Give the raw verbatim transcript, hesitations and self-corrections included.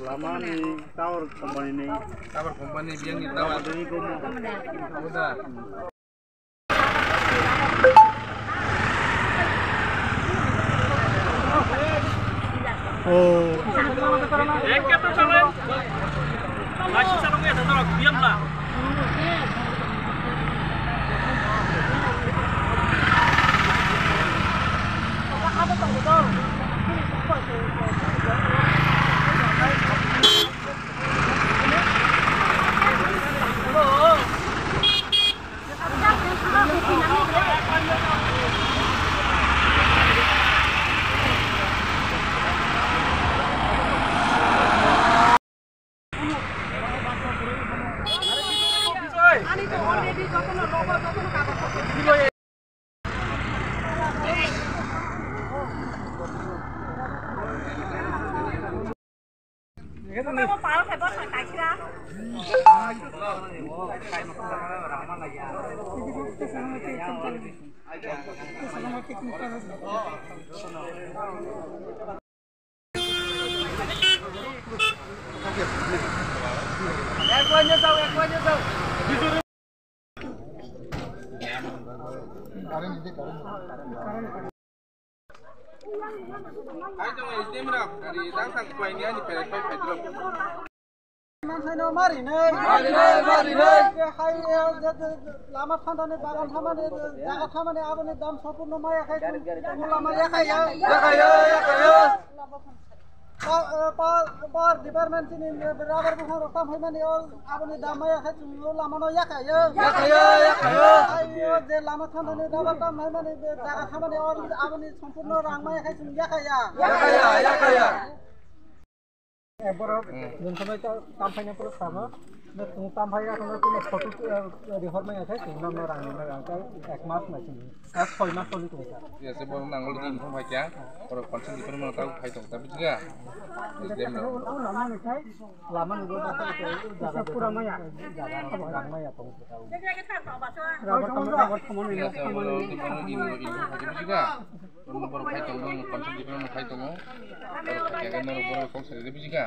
Lama ni tower company ni. Tower company, biyangni tower. Uda. Hai tong S D M rok, gari tang sang kuai ni ani pere pai pai drop. Mansaino marinai. Marinai, marinai. Hai, eh, je, je, lama thandani bagan thamani, jaga thamani aboni dam sompurno maya khai, lama ya khai ya. Ya khai ya, ya khai ya. Pa, eh, pa, power department chini, eh, rubber buphang rok tam hai mani o, aboni dam maya khai chwng o lama no ya khai ya. Ya khai ya, ya khai ya. Hai, o je lama thandani rubber tam hai mani, je jaga thamani o, aboni sompurno rang maya khai chwng ya khai ya. Ya khai ya, ya khai ya. Eh, borok, hmm, jontoni ta-, tam phaina borok sabo. Na tung tam phai ya, kono kono photo, eh, rihor maya khai, tung nam rang ni rang khai, ek mas na chini. Ek soi mas toli tung sa. Ya, se borok nang ol din phai kya, borok panchal di phai ma tau phai tong ta bujga. Dem na. Lama ni go ta, jaga pura maya. Jaga rang maya tong sa. Rubber tamo, rubber tamo ni. Ya, se borok di phai in, in phai bujga. Borok phai tongo, panchal di phai phai tongo. Borok phai kya, borok kok sari de bujga.